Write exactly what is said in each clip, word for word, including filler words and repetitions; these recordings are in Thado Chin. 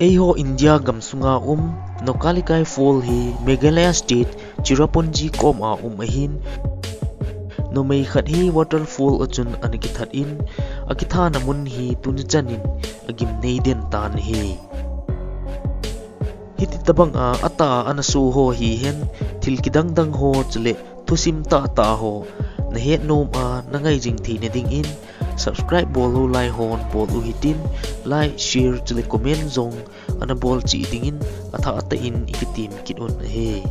Eiho India gamsunga um Nokalikai Fall hi Meghalaya State Cherrapunji koma um ahin, numei khat hi waterfall a chun ana kithat in, akithana mun hi tuni chanin agimnei den tan ahi. Hiti tabanga atah a ana so ho hihen thil kidang dang ho chule thusim tah tah ho nahet nom a nangai jing theina dingin subscribe bol lou lai hon bol u hitin, like, share chule comment jong ana bol cheh dingin athah tah in ikitem kit un ahi.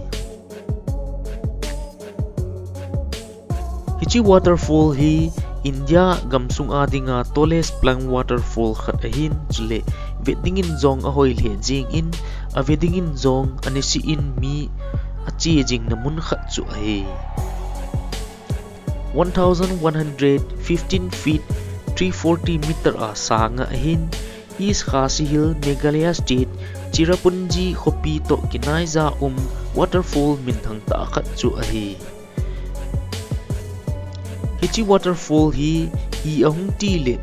Hiche waterfall hi India gamsunga dinga tallest plunge waterfall khat ahin, chule vet dingin jong ahoi lheh jengin, ave dingin jong aniseh in mi ache jingna mun khat chu ahi. One thousand one hundred fifteen feet, three forty meter a sanga ahin, East Khasi Hills, Meghalaya State, Cherrapunji khopi toh kinai ja um waterfall minthang tah khat chu ahi. Hiche waterfall hi i ahung ti le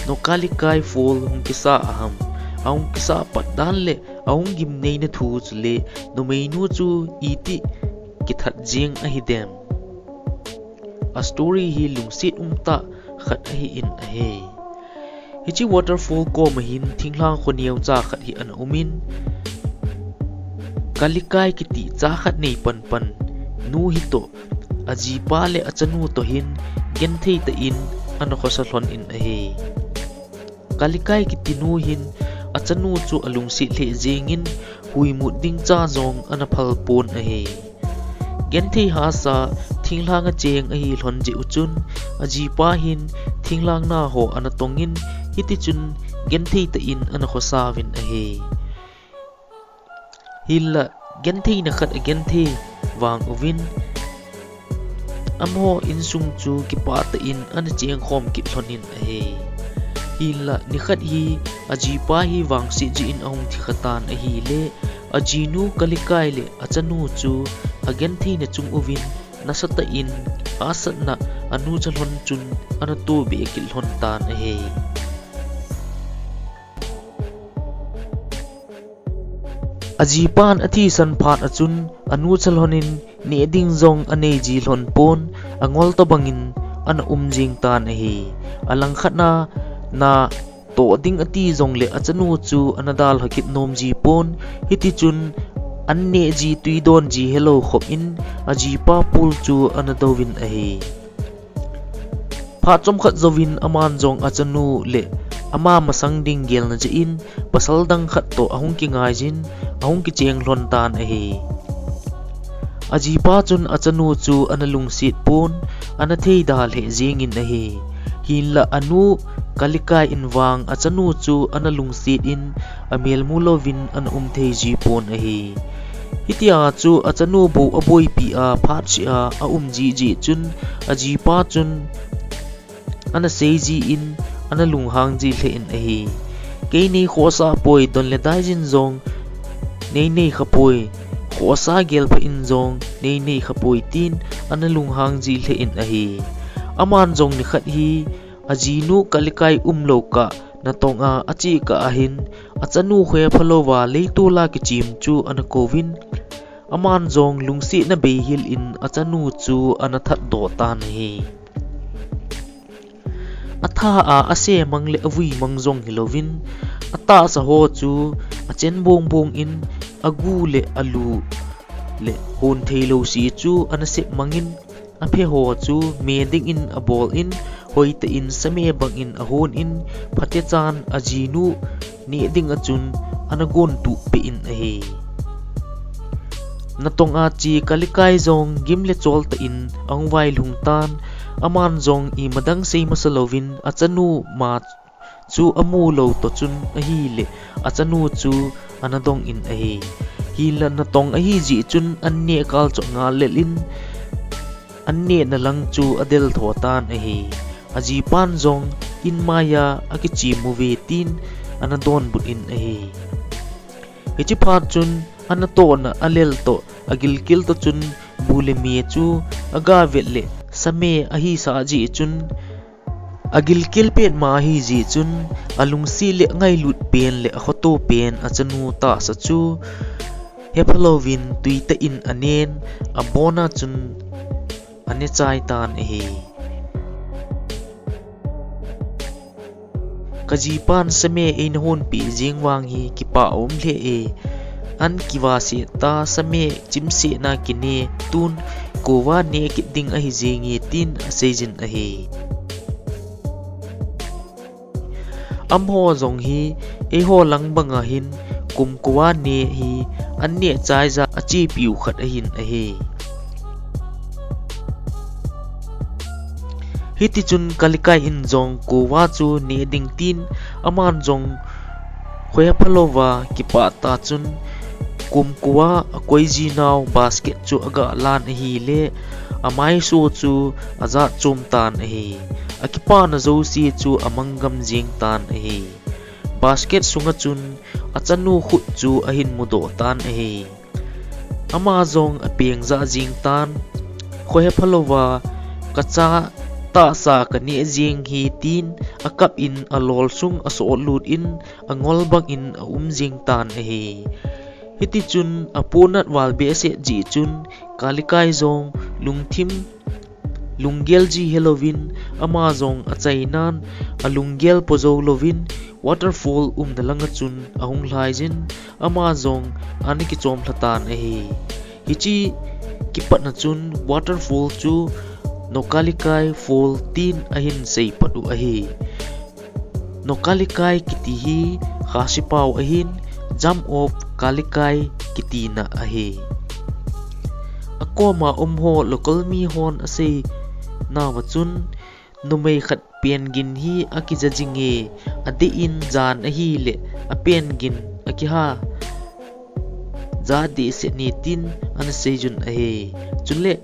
Nokalikai Fall hung kisa aham, ahung kisa pat dan le ahung gimneina thu chule numeinu chu iti kithat jeng ahidem. A story hi lungset umtah khat ahin ahi. Hiche waterfall koma hin thinglhang kho neocha khat hi ana umin, Kalikai kiti cha khat nei panpan nu hitoh, ajipa le achanu toh hin genthei tah in ana khosa lhon in ahi. Kalikai kiti nu hin achanu chu alungset lheh jengin huimut ding cha jong ana phal pon ahi. Genthei hahsa thinglhang a cheng ahi lhon jeh u chun ajipa hin thinglhang na ho ana tongin hiti chun genthei tah in ana khosa uvin ahi. Hinlah gentheina khat agenthei vang uvin amaho insung chu kipah tah in ana chengkhom kit lhon in ahi. Hinlah nikhat hi ajipa hi vangset jeh in ahung thi khatan ahile ajinu Kalikai le achanu chu agentheina chung uvin nasatah in hahsatna anucha lhon chun ana tohbeh kit lhon tan ahi. Ajipan athisan phat a chun anucha lhon in neh ding jong anei ji lhon pon, angol tobangin ana um jing tan ahi. Alangkhat na, na toh ding ati jongle achanu chu ana dalha kit nom ji pon, hiti chun an neh ji tui don ji helou khop in ajipa pul chu ana douvin ahi. Phat chomkhat jouvin aman jong achanu le ama masang ding gelna jeh in pasal dang khat toh ahung kingaijin ahung kicheng lhon tan ahi. Ajipa chun achanu chu ana lungset pon, ana theida lheh jengin ahi. Hinlah anu Kalikai in vang achanu chu ana lungset in amel mu louvin ana um thei ji pon ahi. Hitia chu achanu bou aboipi a phat seh a aum ji jeh chun ajipa chun ana sei ji in ana lunghang ji lheh in ahi. Kei nei khosa poi, don le dai jin jong nei nei kha poi, khosa gelpha in jong nei nei kha poi tin ana lunghang ji lheh in ahi. Aman jong nikhat hi ajinu Kalikai umlou kah natong a ache kah ahin achanu khoe phalou va leitol a kichim chu ana kouvin aman jong lungsetna beihil in achanu chu ana thatdoh tan ahi. Atha a ase mang le avui mang jong hilouvin atahsa ho chu achen bong bong in agu le alu le hon theilou si chu ana sep mangin aphe ho chu me dingin abol in hoitah in same bangin ahon in phatechan ajinu neh ding a chun ana gon tup peh in ahi. Natong a che Kalikai jong gim le chol tah in ahung vailhung tan, aman jong imadang sei masa louvin achanu ma chu amu lou toh chun ahile achanu chu ana dong in ahi. Hinlah natong ahi jeh chun an neh kal chu angal lel in an nehna lang chu adel tho tan ahi. Ajipan jong in maiya akichim uve tin ana donbut in ahi. Hiche phat chun anatohna alel toh agilkel toh chun bu le me chu aga vet le same ahi sah jeh chun Agilkel pet ma ahi jeh chun, alungset le angailut pen le akhoto pen achanu tahsa chu hephalouvin tuitah in anen, abona chun anechai tan ahi. Kajipan same eina honpeh jeng vang hi kipah aum lheh e. An kivah seh ta, same chimsena kine, tun kova ne kit ding ahi jenge tin aseijin ahi. Amaho jong hi eiho lang banga hin kum kova ne hi an neh chai ja achepiu khat ahin ahi. Hitichun Kalikai in jong kova chu ne ding tin, aman jong khohephalouva kipah tah chun kum kova akoi jinau basket chu aga lan ahile, amaiso chu ajat chom tan ahi. Akipana jouse chu amanggam jeng tan ahi. Basket sunga chun achanu khut chu ahin mudoh tan ahi. Ama jong apeng jah jeng tan, khohephalouva kacha tahsa kaneh jeng hi tin akap in alol sung asotlut in angol bangin aum jeng tan ahi. Hitichun aponat val behseh jeh chun Kalikai jong lungthim lunggel ji helouvin ama jong achainan alunggel po jou louvin waterfall umna langa chun ahung lhaijin ama jong ana kichom lha tan ahi. Hiche kipatna chun waterfall chu Nokalikai Fall tin ahin seipat u ahi. Nokalikai kiti hi Khasi pao ahin, Jump of Kalikai kitina ahi. Akoma umho local mihon aseinauva chun, numei khat pengin hi akija jinge, adeh in jan ahile apengin akiha ja dehset e tin ana seijun ahi. Chule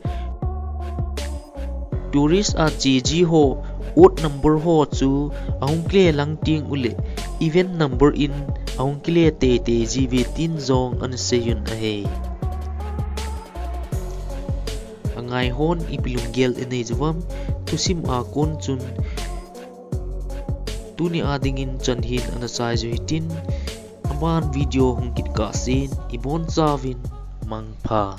tourist ache ji ho, odd number ho chu ahung kile lang teng uleh even number in ahung kile teitei jiuve tin jong ana seijun ahi. Angaihon ipi lunggel inei jiuvam, thusim a kon chun tuni a dingin chan hin ana chaijiu hitin, aban video hung kit kahsen ibonchauvin mangpha.